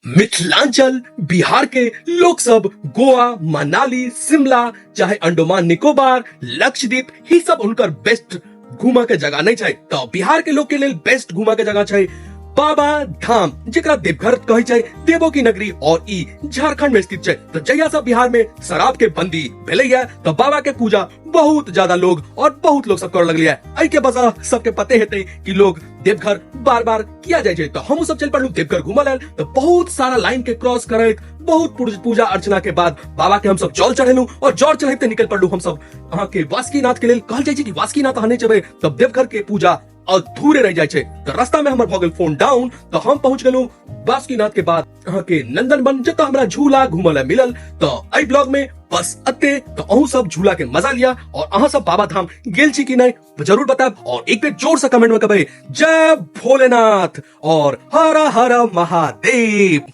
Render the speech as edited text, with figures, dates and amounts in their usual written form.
मिथिलांचल बिहार के लोग सब गोवा, मनाली, शिमला, चाहे अंडमान निकोबार, लक्षद्वीप ही सब उनकर बेस्ट घूमा के जगह नहीं छै। तो बिहार के लोग के लिए बेस्ट घूमा के जगह छै बाबा धाम, जेकरा देवघर कहै छै, देवों की नगरी, और ई झारखंड में स्थित छै। तो जहिया सब बिहार में शराब के बंदी भेलैया तो बाबा के पूजा बहुत ज्यादा लोग और बहुत लोग सब कर लगलिया। एहि के वजह सबके पते हेतै कि लोग देवघर बार बार किया जाइ छै। तो हमहूँ सब चल पड़लू देवघर घूमऽ लेल। तो बहुत सारा लाइन के क्रॉस करैत बहुत पूजा अर्चना के बाद बाबा के हम सब जल चढ़ेलू और जल चढ़ेते निकल पड़लू हम सब अहाँ के वासुकीनाथ के लेल। कहल जाइ छै कि वासुकीनाथ अहाँ नहि जेबै तब देवघर के पूजा अधूरे रह जाइ छै। तो रास्ता में हमर भऽ गेल फोन डाउन, तो हम पहुंच गेलहुँ बासुकीनाथ के बाद अहाँ के नंदन वन, जतऽ हमरा झूला घूमऽ लए मिलल। तो एहि ब्लॉग में बस अते। तो अहूँ सब झूला के मजा लिया और अहाँ सब बाबा धाम गेल छी कि नहीं जरूर बताब और एक बेर जोर से कमेंट में कहबै जय भोलेनाथ और हर हर महादेव।